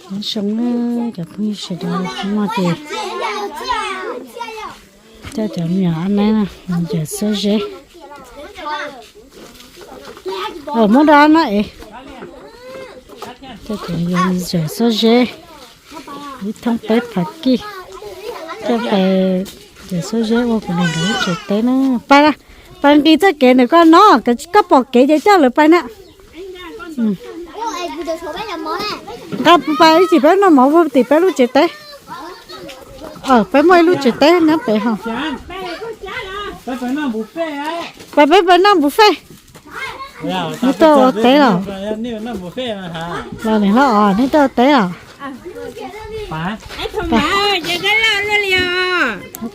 Nyob zoo cov phooj ywg sawv daws, no ces coj cov me nyuam ab nab no mus ntsaws xuab zeb. Muab rau ab nab es. Coj cov ntsaws xuab zeb, ib thoob peb phav kij, coj pais ntsaws xuab zeb ua kuv niam nkawd lub tsev teb na. Pais, pais nqis txoj kev ntawm koj no, koj pom kev ces coj lawv pais na. Nqa pais ib chim peb noj mov ua tim peb lub tsev teb. Peb muaj ib lub tsev teb nyob pem ho. Pais peb pais noj buffet. Neb tuaj ua teb los? Los niam hlob os, neb tuaj ua teb los?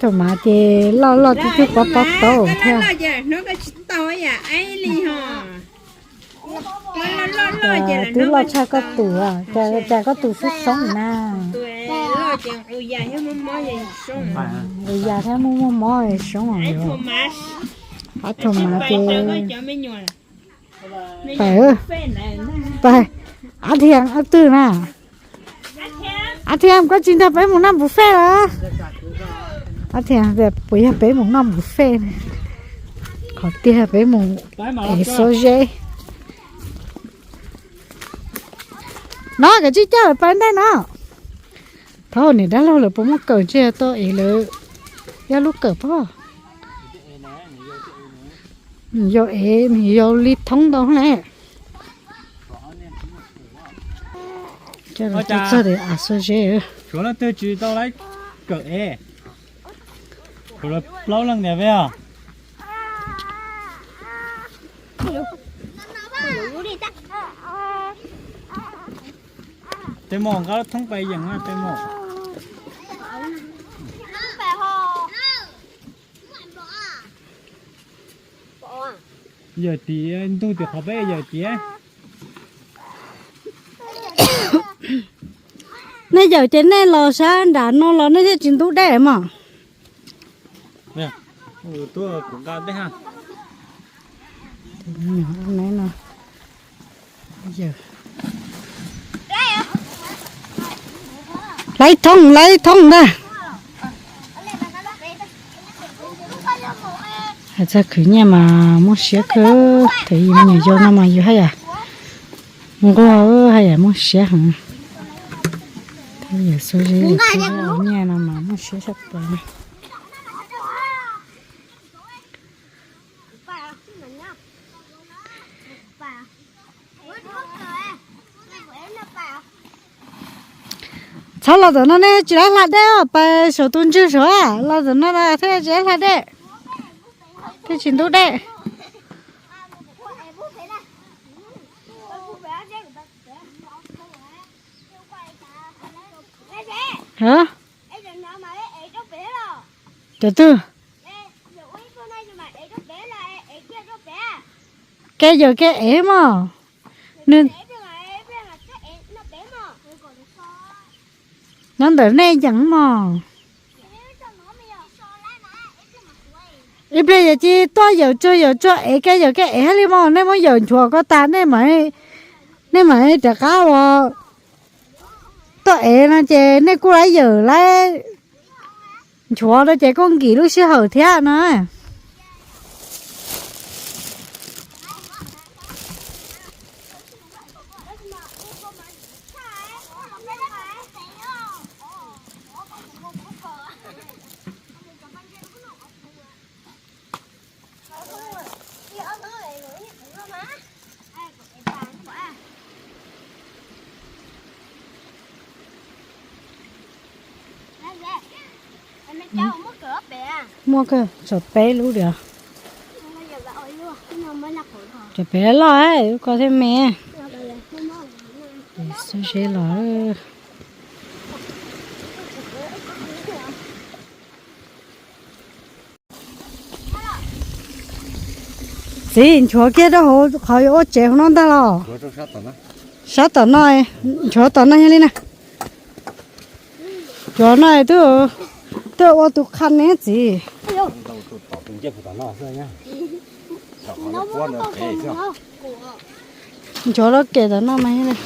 Tus mas ces loj loj tib tug pob pob taub thiab. Twb loj tshaj koj tus, cas koj tus soob soob na. Nqus yas thiab muaj muaj mob soob os. Ob tug mas ces pais, pais, Ab Thiam, Ab Twg na? Ab Thiam, koj tsis nrog peb mus noj buffet los? Ab Thiam tias puas yog peb mus noj buffet, qhov tiag peb mus ev xuab zeb. No koj tsis coj lawv pais ntej no. Thov niam dab laug lawv puas muaj kawm ntshe tuaj ev lawv, yog lub kawm pob. Yog ev, yog li thoob ntau ne. Coj txog tias av xuab zeb. Tshuav leej twg tsis tau lawv kawm ev? Tshuav lawv plaub leej niam peb os. Tej mos nqa lub thoob pais yeem na tej mos. Yawm tiav ntug tim qhov peb yawm tiav. Nej yawm ces nej los sab nram no los nej thiaj tsis ntub dej mog. Laib thooj, laib thooj ntag. Hais txog khwv nyiaj mas muaj siab kawg, thaum yus me nyuam yaus no mas yus haj yam nquag, haj yam muaj siab heev. Thiab yus xuab zeb, yus xuab zeb ua nyiaj no mas muaj siab tshaj plaws na. Txhob los tom no nej tsis laib hla dej os, pais saum tus ntswg saud, los tom no thiaj tsis laib hla dej, thiaj tsis ntub dej. Cov twg? Kev yawm kev ev mog. Nws, nyob ntawm nej yeem mog. Ib pliag yawm cia tuaj yawm tsuag yawm tsuag ev kev yawm kev ev thiaj li mog. Nej muab yawm nchuav ko tas, nej mam, nej mam rov qab ua tuaj ev no ces nej kuj laib yawm laib nchuav rau ces kuj nkim lub sij hawm thiab no. Muaj kawg, tsam peb lub diam. Tsam peb loj, lub ko thiab me. Xuab zeb los. Txiv, nchuav kiag rau hauv qhov yuav ua tsev hauv no ntag los? Sab tom no, nchuav tom no yog li na. Nchuav no twb, twb ua tus qha neb txiv. Nchuav lub kem tom no mas.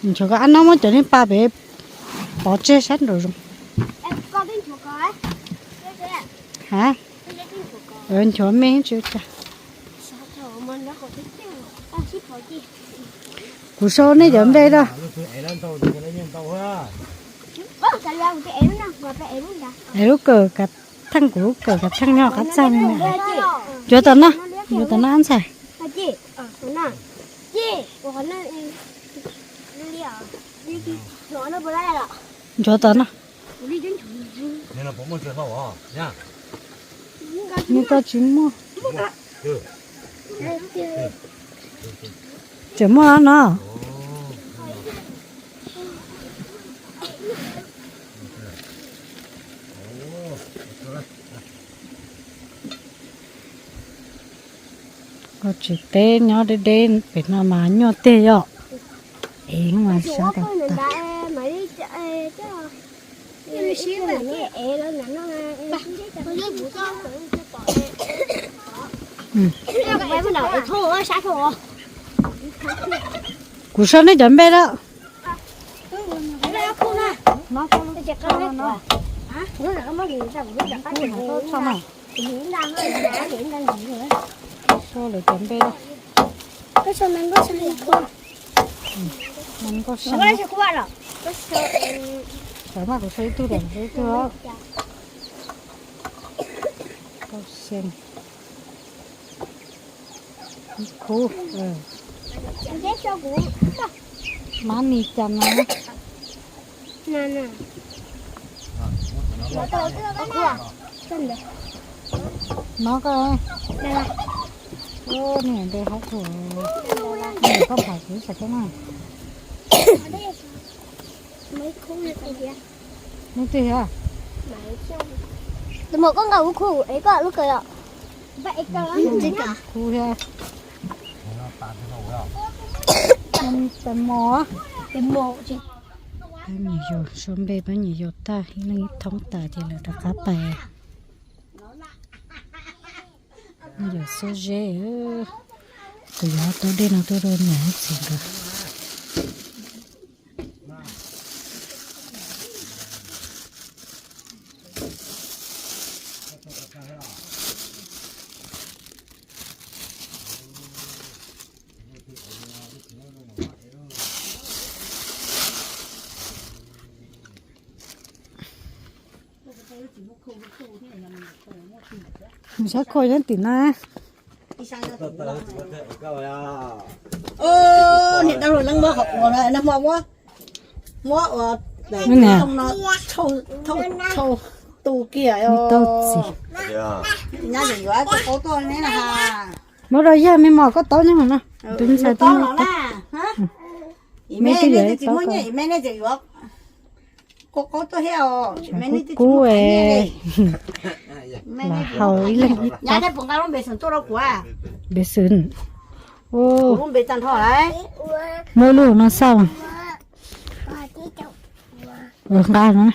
Nchuav koj ab no muab cov niag pa pem pov tseg sab nraum zoov. Ha, nchuav me tsis ua cas. Kuv sau nej cov npe rau. Es lub kawm kav theej, kuv lub kawm kav theej nyob qab txaj li. Nchuav tom no, nchuav tom no ab ntxhais. Nchuav tom no. Nws koj tsis muaj. Tseem muaj no. Koj tsis teb nyob deb deb pem no mas nyuaj tiag yom. Ev mas sab tas tas. Kuv sau nej cov npe lawm. Sau lawv cov npe lawm. Nkauj Xeeb. Thaum mas kuv sau ib tug, kuv sau ib tug. Nkauj Xeeb. Ib khub. Mab ni cas no. No koj. Ua niam npe hab tuaj, koj pham kuv saib koj na. Nub twg thiab? Tus muam koj nqa kuv khu es koj lub kawm yom. Khu thiab. Tes mos. Pab nyuam yaus sau npe, pab nyuam yaus tag, ib leeg ib thoob tas ces lawv rov qab pais. Nyuam yaus Xuab Zeb, kuv yuav tau dej no tuaj rau niam txiv nkawd. Nws sab khau nyob tim na. Niam dab laug Leeb muab qhov quav no, muab, muab ua, no thauj tu kiag. Tau txiv. Nyab yuav tus qaub tuaj ne na. Muab rau yawg me mos koj taub nyob hauv no. Tus me ntxhais taub no na. Me twb yuav tsis muaj nyiaj, me nej tseem yuav qaub qaub tuaj thiab os. Kub kub, lam haus ib leeg ib taub. Npe xwm. Lub npe tag nrho lawm. Muab lub no xauj. Ua nqa no.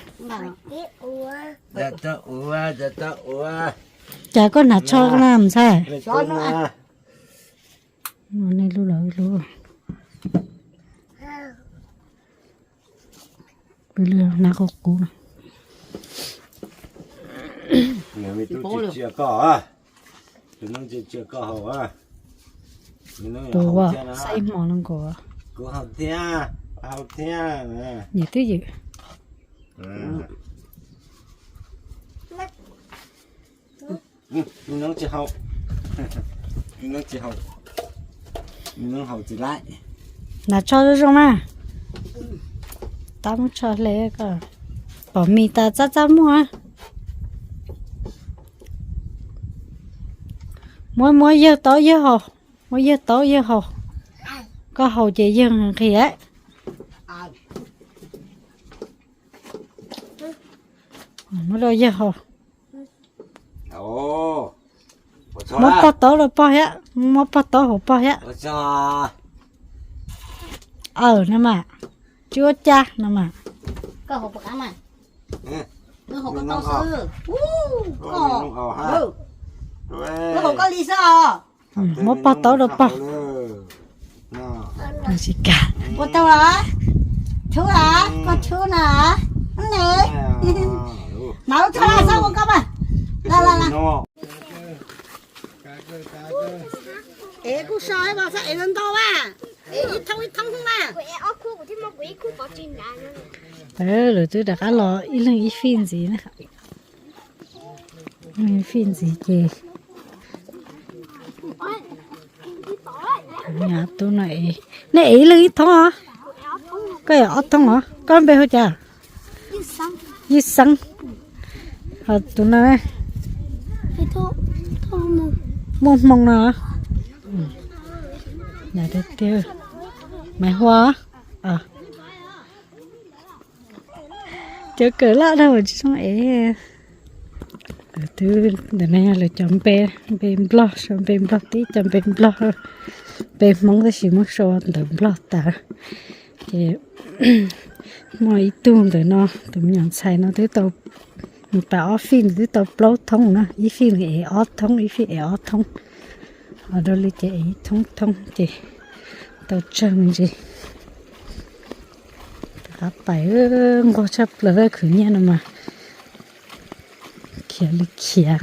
Cas koj hnav tsho na ntxhais? Nej lub los wb lub. Pw lwj hnav qub qub. Tus ua saib hmo no nkaus. Kuv haus thiab, haus thiab. Niam twb ywm. Nws tsis haus, nws tsis haus, nws haus tsis laib. Hnav tsho zoo zoo na. Tab muab tsho hle koj. Pom mis tas txaj txaj muag. Muab, muab yawg taub yawg haus, muab yawg taub yawg haus. Koj haus ces yawg nqhis. Muab rau yawg haus. Muab pog taub rau pog thiab, muab pog taub hauv pog thiab. Aws, no mas, tsis ua cas no mas. Muab pog taub rau pog. Ua tau los? Tshub los? Koj tshub no los? Ne, mauv tshub los, xav ua koj mas. Los los los. Es kuj so mas, xav es ntau ntau mas, es ib thoob ib thoob mas. Lawv twb rov qab los ib leeg ib fij ntxiv na. Ib fij ntxiv ces, tub no, nej es ib leeg ib thoob os? Koj es ob thoob os? Koj npe hu cas? Ywj Xeeb. Ho tus no? Muaj Hmoo no. Maiv Hua. Cov kawm laj dhau tsis zoo es. Twb ntawm no yog lawv cov npe, npe Nplog, sau npe Nplog, tib cov npe Nplog, npe Hmoob tab sis muab sau ntawv Nplog tas. Ces muaj ib tug ntawm no, tus me nyuam ntxhais no twb tau mus tas ob fij, nws twb tau plaub thoob na, ib fij nws es ob thoob, ib fij es ob thoob. Ho dua li ces es ib thoob thoob ces tau tsawg me ntsis. Rov qab pais, nquag tshaj plaws, khwv nyiaj no mas khiav li khiav.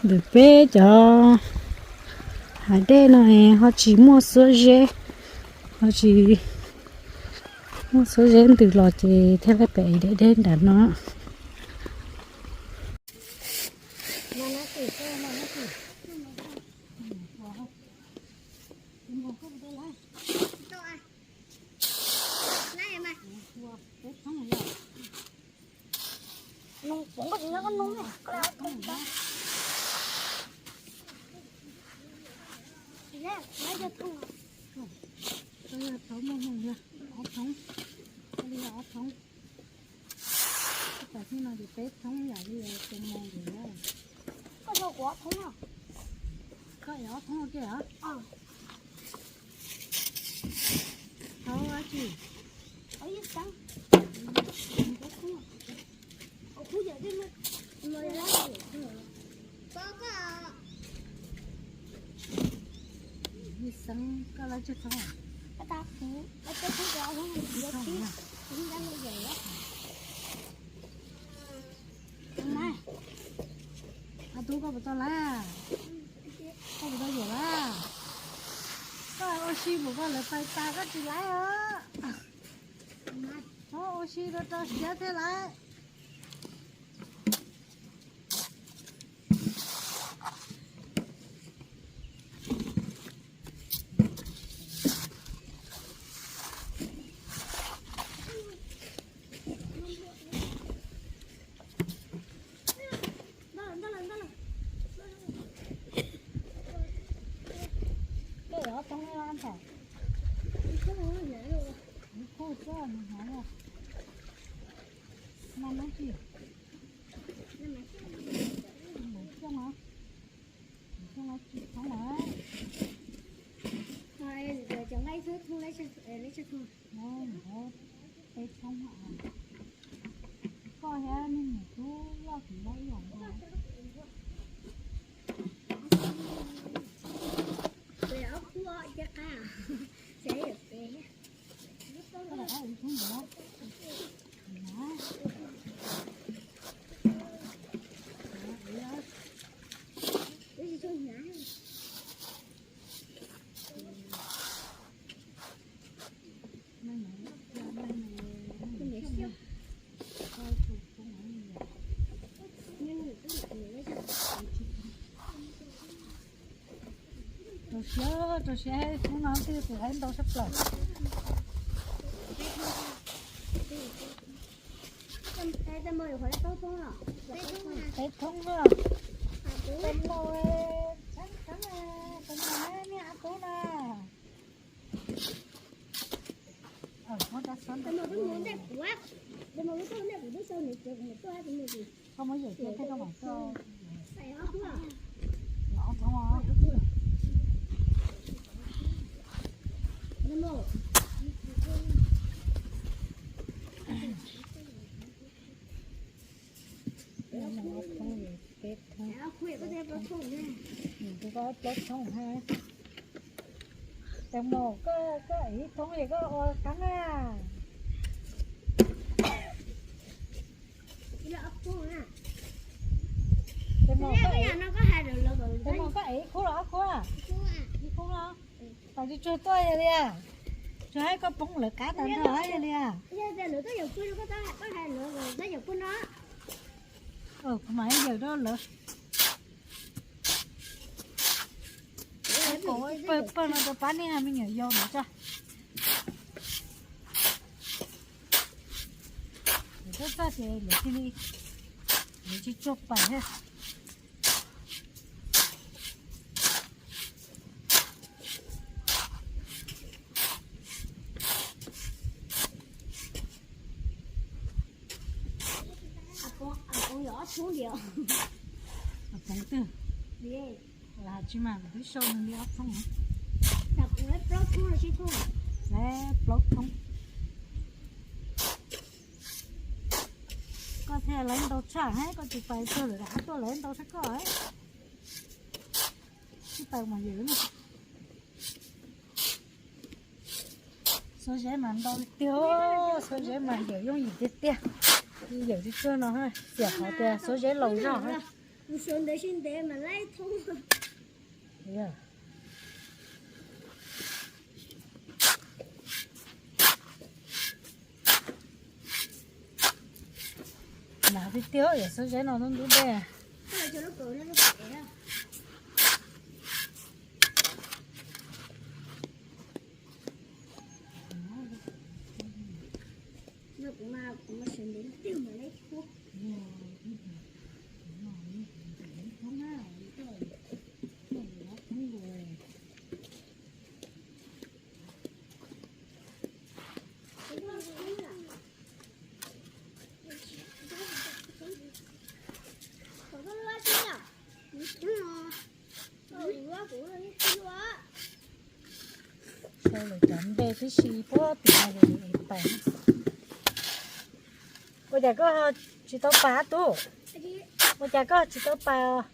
Ntawm peb cov hav dej no ho tsis muaj xuab zeb, ho tsis muaj xuab zeb ntws los ces thiaj li pem deb deb nram no. Tam sim no ces peb thoob yam li tus mus lawm. Koj yog kuv ob thoob los? Koj yog ob thoob ua ke hev? Thov dab tsi? Ywj Xeeb, koj lawv tsawg thoob? Ob tug koj puas tau lawm? Koj puas tau yuav lawm? Koj ua si mus koj lawv pais tas koj tsis lawm os. Txhob ua si rau rau siab thiab lawm. Cov nqaij thoob, thoob, peb thoob. Koj thiab niag niam tub loj kuv loj ib yam nkaus. Rau siab, rau siab, hnub no twb tus haib ntau sab plaws. Peb thoob na. Peb thoob, txheeb txheeb, tus no niag a tub na. Koj muab yawm kiag thiab koj mam coj. Ob thoob. Peb thoob. Tes mos koj, koj ev thoob es koj ua qab na. Tes mos koj ev, tes mos koj ev ib khub los ob khub? Ib khub no. Pais tsuag tsuag tuaj yog li, tsuag hais koj poob lawv qab tag nrho yog li. Kuv mam yawm rau lawv. Pawg no rau pab nej me nyuam yaus ntawd tso. Lawv tuaj txog ces lawv cia li, lawv tsis tsuag pais thiab. Tsis mas kuv twb sau nws li ob thoob. Lawv plaub thoob. Koj thiaj lawv ntau tshaj, koj tsis pais tsuag lawm rov qab tuaj lawv ntau tshaj koj. Sib pais mas yawm. Xuab zeb mas ntau tiag, xuab zeb mas yawm yooj yim tiag tiag. Yawm tsuag tsuag no, tiam qhov tias xuab zeb laus zog. Hnav tiag tiag yawm xuab zeb no ntub ntub dej. Sau lawv cov npe tib si puag tim no es pais. Ua cas koj tsis tau pais ob tug? Ua cas koj tsis tau pais os?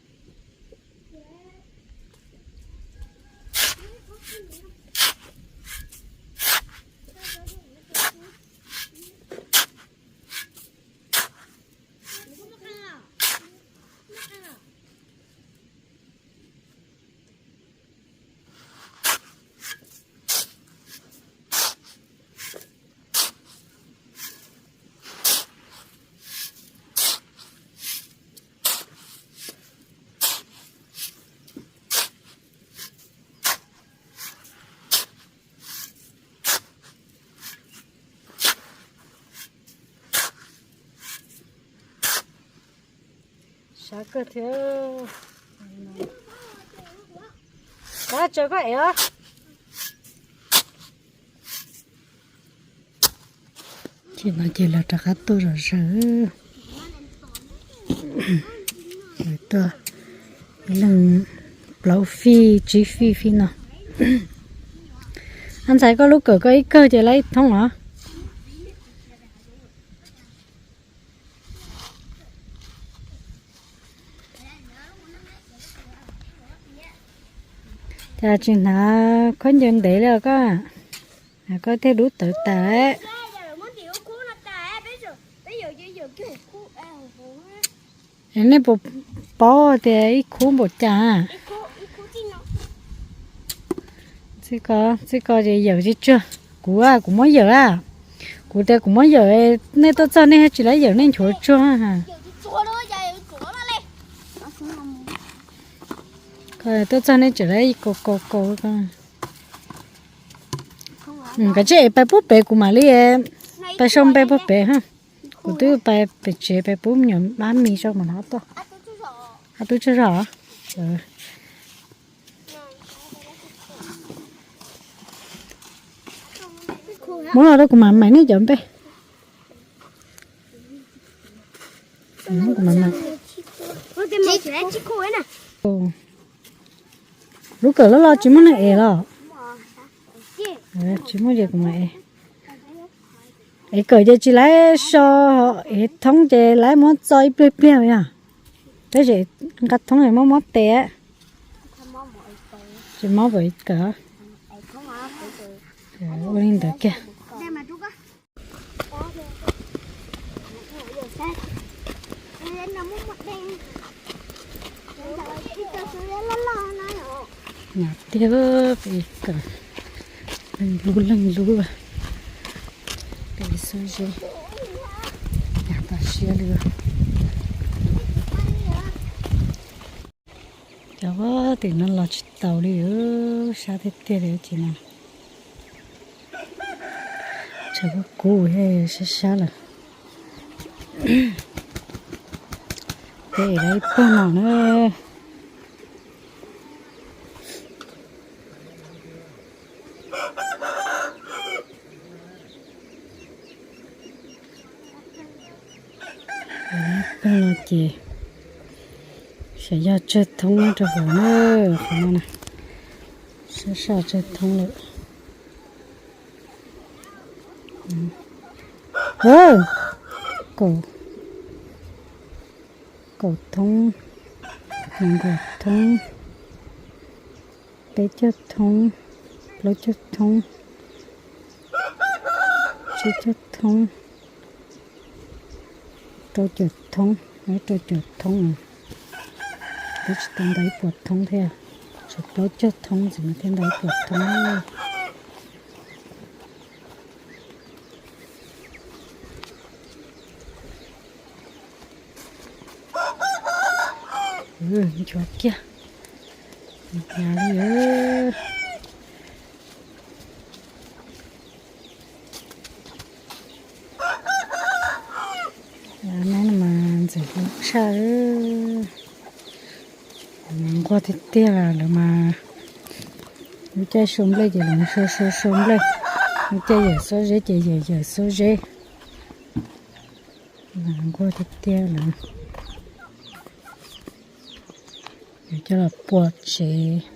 Sab kawg thiab. Koj tso koj ev os. Ces no ces lawv rov qab tuaj zom zaws. Lawv tuaj ib leeg plaub fij tsib fij fij no. Ab ntxhais, koj lub kawm koj ib kawg ces laib ib thoob os. Cas tsis hnav khaub ncaws ntev li os koj? Koj thiaj dub tawv tas. Nej puas paub tias ib khub npaum cas? Txij ko ces yawm tsis tsuag. Kuv, kuv muab yawm a. Kuv tias kuv muab yawm, nej tuaj txog nej tsis laib yawm nej nchuav tsuag. Tuaj txog nej tseem laib kaus kaus kaus. Kav tsij es pais pub pem kuv mam li pais sau npe puag pem. Kuv twb pais pem tsev pais pub me nyuam mab mis sau mas no tuaj. Ob tug tsaug zog. Muab los rau kuv mam maim nej cov npe. Lub kawm loj loj tsis muaj neeg ev los? Tsis muaj ces kuv mam ev. Ev kawm ces tsis laib so, ev thoob ces laib muab txo ib pliag pliag yog. Tab sis nqa thoob es mob mob tes, tsis mob pes kawm. Ua li ntawd kiag. Nyam tiag pes kawm, leej lub leej lub, pes xub zeb, nyam tas siab li. Cov tim no los tsis taus li, sab tiag tiag li ces no. Tshav kub kub thiab sab sab lawm. Peb ev lawv ib pawg no na. Pawg no ces xyov yog tsawg thoob nyob rau hauv na, qhov no na, sab sab tsawg thoob lawm. Kaum, kaum thoob, nees nkaum thoob, peb caug thoob, plaub caug thoob, tsib caug thoob, rau caum thoob, rau caum thoob. Twb tsis tau ntau ib puas thoob thiab, tshuav plaub caug thoob xwb mas thiaj ntau ib puas thoob. Nchuav kiag, hnyav li. Neb no mas ntxim hlub tshaj, nquag tiag tiag lawm mas. Lub caij sau nplej ces lawv sau sau sau nplej, lub caij yawm xuab zeb ces yawm yawm xuab zeb. Nquag tiag tiag lawm. Yuav coj los pua tsev.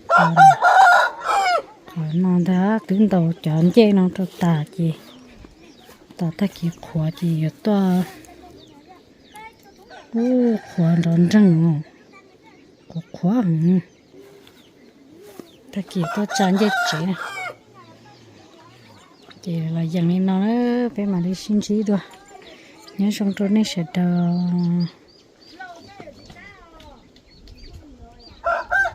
Qhov no ntag twb ntaus cov ncej no rau tas ces, tas tag kis qhuav ces yuav tuaj. Ub, qhuav nrov nreeg, qhuav qhuav. Tag kis tuaj tsa ncej tsev na. Ces los yees li no na, peb mam li sib ntsib dua. Nyob zoo rau nej sawv daws.